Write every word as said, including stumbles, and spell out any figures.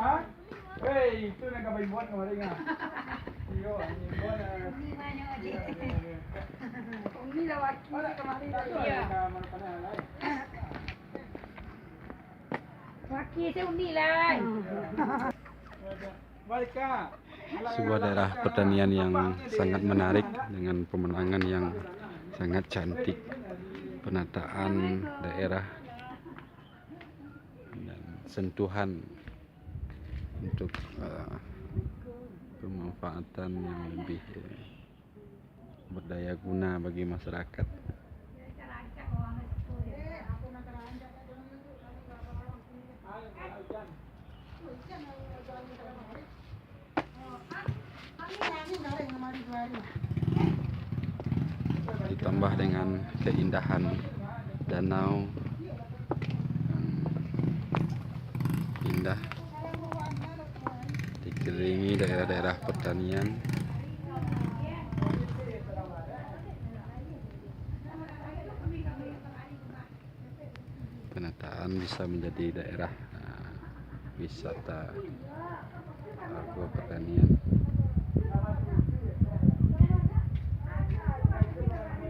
Ha? Hei, itu nan ka baimbon kamari, ah. Iyo, imbon, ah. Umi lah waki kamari. Iyo. Waki se Umi lah. Balik, ah. Sebuah daerah pertanian yang sangat menarik dengan pemandangan yang sangat cantik, penataan daerah dan sentuhan untuk, eh, pemanfaatan yang lebih, eh, berdaya guna bagi masyarakat. Ditambah dengan keindahan danau yang indah, dikelilingi daerah-daerah pertanian. Penataan bisa menjadi daerah, ah, wisata, ah, pertanian.